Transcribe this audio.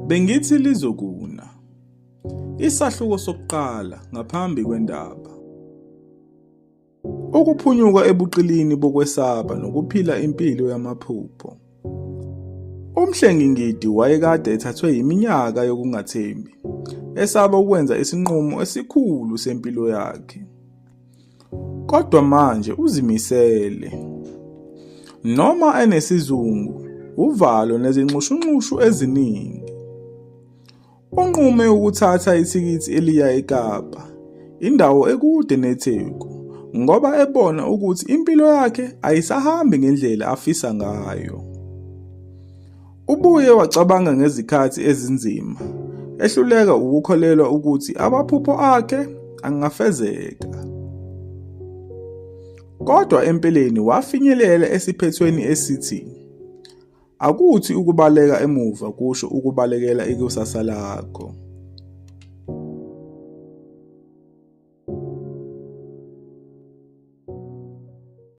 Bengithi lizokuna. Isahluko sokuqala ngaphambi kwendaba. Ukuphunyuka ebuqilini bokwesaba nokuphila impilo yamaphupho. UMhlengi Ngidi wayekade ethathwe yiminyaka yokungathembi, esaba ukwenza isinqumo esikhulu sempilo yakhe. Kodwa manje uzimisele. Noma enesizungu, uvalo nezinxushunxushu eziningi. Unqume ukuthatha ithikithi eliya eKapa, indawo ekude neTheku, ngoba ebona ukuthi impilo yakhe ayisahambi ngendlela afisa ngayo. Ubuye wacabanga ngezikhathi ezinzima, ehluleka ukukholelwa ukuthi amaphupho akhe angafezeka. Kodwa empeleni wafinyelela esiphethweni esithi akuthi ukubaleka emuva kusho ukubalekela ikusasa lakho.